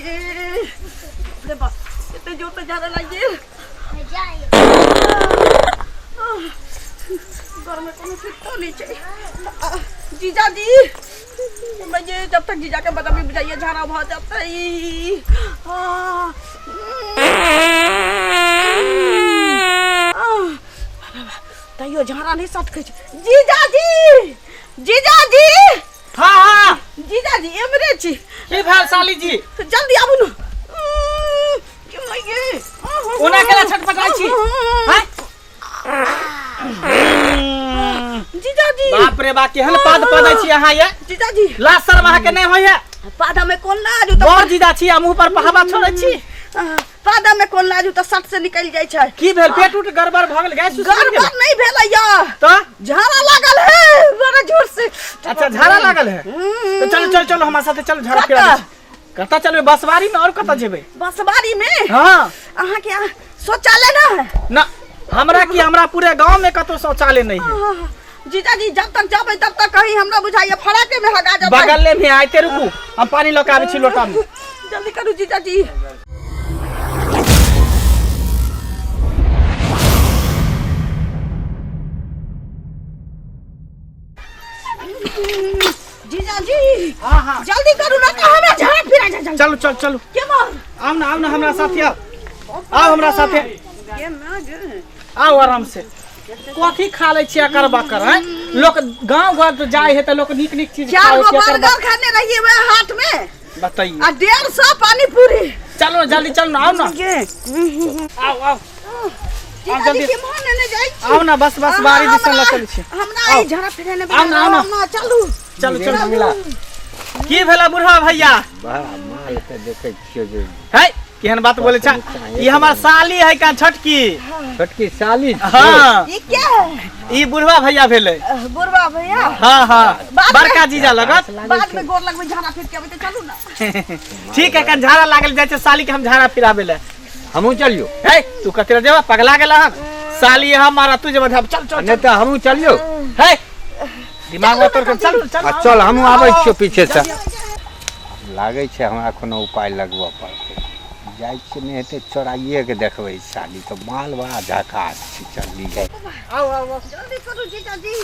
रे बाप, एते जोर से झाड़ा लागि गेल। घरमे कोनो सुविधो नहि छै। जीजाजी, ये जब तक जीजा के बदमी बुझाइए झाड़ा भऽ जेतै। तैयो झाड़ा नहि सटकै छै। जीजाजी, जीजाजी। हाँ हाँ। जीजाजी, एमरे छी। की भेल साली जी? जल्दी आबू ने। ओना केला छटपटाइ छी? हैं? जीजाजी। बाप रे बा, केहन पाद पदै छी अहाँ ये। जीजाजी। लाज शर्म अहाँके नहि होइए? पादा में कोन लाज? तऽ बड़ जीजा छी आ मुँह पर पहावा छोड़ै छी। पादा में कोन लाज, तऽ सट से निकलि जाइ छै। की भेल? पेट उट गड़बड़ भऽ गेल? गैस उस बनि गेल? गड़बड़ नहि भेलै या। तऽ झाड़ा लागल है बड़ा जोर से। अच्छा, झाड़ा लागल है? तऽ चलो चलो चलो, हमरा साथे चलो, झाड़ा फिरा दै छी। कतऽ चलबै? बसवारी में? और कतऽ जेबै? बसवारी में? हाँ। अहाँके यहाँ शौचालय ना है? ना, हमरा की, हमरा पूरे गांव में कतौ शौचालय नहीं है। जीजाजी, जब तक जाबै तब तक कहीं हमरा बुझाइए फराके में हगा जेबै। बगले में आइते, रुकू, हम पानी लऽ के आबै छी लोटा में। जल्दी करू जीजाजी। जीजाजी। हाँ हाँ। जल्दी करू ना तऽ हमरा झाड़ा फिरा जा। चलू चल चलू। के बोल? आउ ना, आउ ना, हमरा साथे आउ, आउ हमरा साथे। के ना गे? आउ आराम से। कथी खा लै छियै अकर बकर? हैं, लोक गांव घर तो जाय है तऽ लोक नीक नीक चीज चार खाइ गो छै, अकर बर्गर खाने रहिए वह हाट में। बताइए। आ 150 पानी पूरी। चलो जल्दी चलो ना, आओ ना। गे। आओ आओ। जीजाजी। जल्दी। के मोहन लेने जाइ छी। आओ ना, बस बस बारी दिसन लऽ चलै छी। हमरा आउ। ई झाड़ा फिरे ने। आउ ना, आउ ना। चलू। चलू चलू। की भेला बुढ़वा भैया? बा, माल के देखै छियै जे है, केहन बात बोले छा? ई हमर साली है का छोटकी। छोटकी साली छियै? हाँ। ई के है? ई बुढ़वा भैया भेलै। बुढ़वा भैया? हाँ हाँ। बाद में- बड़का जीजा लगत। बाद में गोर लगबै, झाड़ा फिर के अबै तऽ चलू ना। ठीक है, कन झाड़ा लागल जाइ छै साली के, हम झाड़ा फिराबै ले। हमहूँ चलियो? है, तू कथी लए जेबा? पगला गेला हन? साली हमारा, तू जेबा? चल चल। नहि तऽ हमहूँ चलियो। है, दिमाग में तोर। चल चल। आ चल, हमहूँ आबै छियो पीछे से। लागै छै हमरा कोनो उपाय लगबऽ पड़तै। जाइ छियै, नहि हेतै चोराइए के देखबै साली तऽ माल बड़ा झकास छै। चलली जाइ। आओ आओ आओ। जल्दी करू जीजाजी,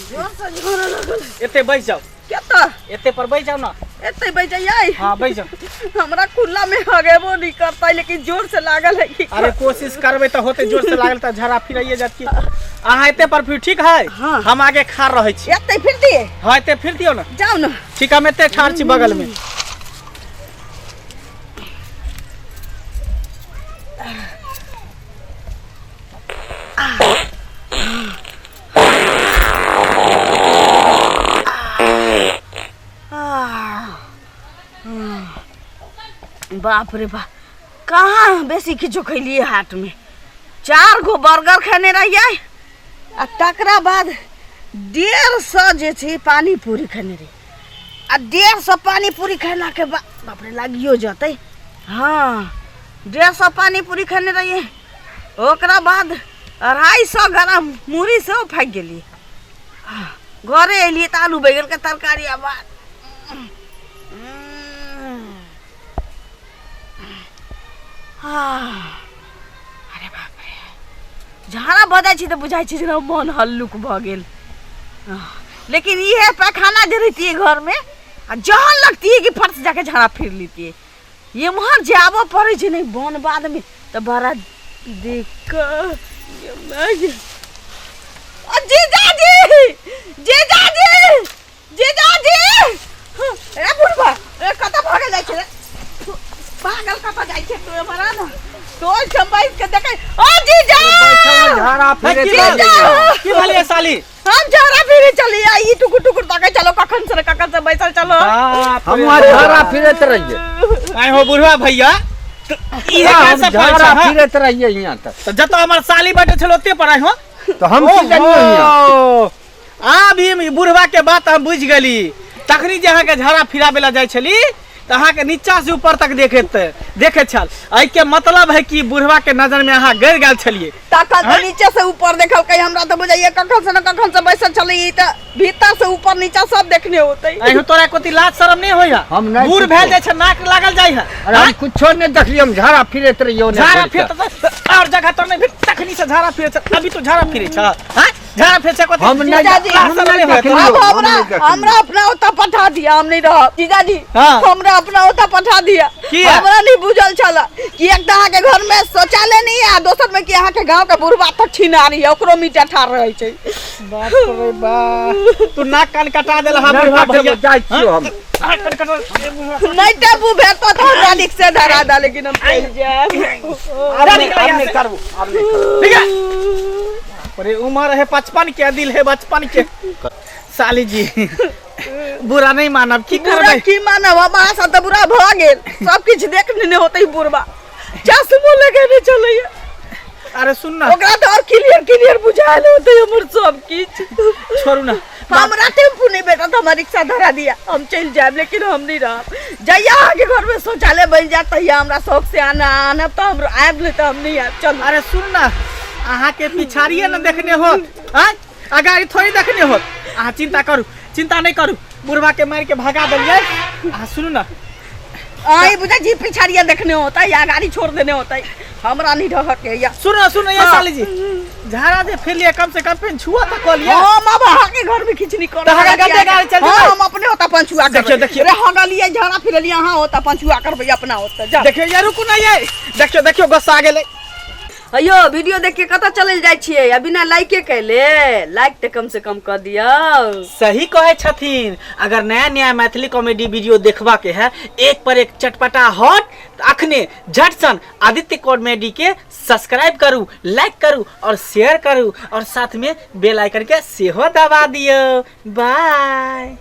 जोर से झाड़ा लागल। एते बैस जाओ। केतऽ? एते पर बैस जाओ ना। एते बैठ जाइए? हाँ, बैस जाओ। हमरा खुला में हगेबो नहीं करता, लेकिन जोर से लागल है कि। अरे, कोशिश करबै तऽ होते। जोर से लागल तऽ झाड़ा फिराइए जात की। अहाँ एते पर फिर ठीक है? हाँ। हम आगे खार रहै छी। एते फिर दिए? हाँ, एते फिर दियौ ना। जाओ ना। ठीक, हम एते ठाढ़ छी बगल में। बाप रे बाप, कहाँ बेसी किछो खैलिए हाट में। चार गो बर्गर खेने रहिए आ तकरा बाद 150 जे छै पानी पूरी खेने रहिए। आ 150 पानी पूरी खेलाके बाद, बाप रे, लागियो जेतै। हाँ, 150 पानी पूरी खेने रहिए, ओकरा बाद 250 ग्राम मुरही सेहो फाकि गेलियै। घरे एलियै तऽ आलू बैगनके तरकारी आ भात। अरे बाप रे, झाड़ा भऽ जाइ छै तऽ बुझाइ छै जेना मन हल्लुक भऽ गेल। लेकिन इहे पैखाना जे रहितियै घरमे आ जहन लगतियै कि फट से जाके झाड़ा फिर लितियै। एम्हर जे आबऽ पड़ै छै ने वन बाधमे तऽ बड़ा दिक्कत। जीजाजी, जीजाजी, जीजाजी! ए बुढ़बा, ए, कतऽ भागल जाइ छै रे पागल? कतऽ जाइ छै तू? एम्हर आ ने, टोल चंबाइस के देखै। ओ जीजा! झाड़ा फिरे। की चल। भेल? की भेल साली? हम झाड़ा फिरे चली आ ई टुकुर टुकुर ताकै चलो, कखन से कखन से बैसल चलो। बाप हम रे वहाँ बाप। झाड़ा फिरैत रहियै। आइ हो बुढ़वा भैया, तऽ इहे हम कैसे झाड़ा पैसा, हाँ? फिरैत रहियै हियाँ तक। तऽ जतऽ हमर साली बैठल छल ओते पर आइ हो? तऽ हम की जानियै हियाँ। ओहो, आब ई बुढ़वा के बात हम बुझि गेली। तखनी जे अहाँके झाड़ा फिराबै लए जाइ छली तऽ अहाँके नीचा से ऊपर तक देखैत देखैत छल। एहिके मतलब है कि बुढ़वा के नजर में अहाँ गड़ गेल छलियै। तखन तऽ नीचे से ऊपर देखलकै, हमरा तऽ बुझाइए कखन से न कखन से बैसल छलै ई, तऽ भीतर से ऊपर नीचा सब देखने होतै। अहियो तोरा कोती लाज शरम नहीं होइया? हम नहि बूढ़ कुछो। भेल जाइ छै, नाक लागल जाइ है। अरे हम कुछो नहि देखलियै, हम झाड़ा फिरैत रहियौ ने झाड़ा भरि फिर कऽ। और जगह तो नहीं फिर, तखनी से झाड़ा फिरे छै, अभी तो झाड़ा फिरे छै। हां, झाड़ा फिरे छै कोती? हम नहि जीजाजी, हम नहि देखलियौ, अब हम हमरा नहि देखलियौ। हमरा अपना ओतऽ पठा दिया, हम नहीं रहब। जीजाजी, हाँ। हमरा अपना ओतऽ पठा दिया। किया? हमरा नहीं बुझल छल कि एक तऽ अहाँके घर में शौचालय नहीं है, आ दोसर में कि अहाँके गांव के बुढ़वा तक छिनारी है, ओकरो मीटा ठार रहे छै। बाप रे बाप, तू नाक कान कटा देला। हा नहि बुढ़वा कटेबो, भैया जाइ छियौ हम। नाक कान कटा ए बुढ़वा। नहीं टेम्पू भेटतो तऽ हमरा रिक्शे धरा दा, लेकिन हम चलि जायब। आब जा नहि, निकल आब यहाँ नहि से। करबो, आब नहि करबो। ठीक है, अरे उम्र है 55 के, दिल है बचपन के। साली जी, बुरा नहीं मानब, की बुरा करबै? की मानब, हम अहाँ सब तऽ बुरा भऽ गेल, सब किछु देख लेने होतै। बुढ़बा चश्मो लगेने चलैया। अरे सुन ना, ओकरा तऽ और क्लियर क्लियर बुझायल होतै हमर सब किछु। छोड़ू ना। हमरा टेम्पू नहीं भेटत, हमरा रिक्शा धरा दिया, हम चलि जायब, लेकिन हम नहीं रहब। जहिया अहाँके घरमे शौचालय बनि जायत तहिया हमरा शौक से आना आनब, तऽ हम आयब, नहीं तऽ हम नहीं आयब। चलू। अरे सुन ना, अहाँ के पिछाड़िए न देखने होत, आँय अगाड़ी थोड़ी देखने होत। अहाँ चिंता करू, चिंता नहीं करू, बुढ़वा के मार के भगा देलियै। अहाँ सुनू ना। आई बुझा जी पिछाड़िया देखने होता या गाड़ी छोड़ देने होता, हमरा नहीं रह के या। सुनो सुनो ये। हाँ। साली जी, झाड़ा जे फिर लिए, कम से कम पेन छुआ तक कऽ लिअ। हम अब अहाँ के घर में खिचनी कर तऽ अहाँ गंदे गाड़ी चल हाँ, जेबै। हम अपने होता पंचुआ करबै। देखियौ, देखियौ। रे हगलियै झाड़ा फिरलियै, अहाँ होता पंचुआ करबै अपना होता जा। देखियौ ये, रुकू ना ये, देखियौ देखियौ, गुस्सा गेलै। अयो वीडियो देख के कतऽ चलल जाइ छियै आ बिना लाइके कैले? लाइक तऽ कम से कम कऽ दियौ। सही कहै छथिन। अगर नया नया मैथिली कॉमेडी वीडियो देखबा के है, एक पर एक चटपटा हॉट, तऽ अखने झटसन आदित्य कॉमेडी के सब्सक्राइब करू, लाइक करू और शेयर करू और साथ में बेल आइकन के सेहो दबा दियौ। बाय।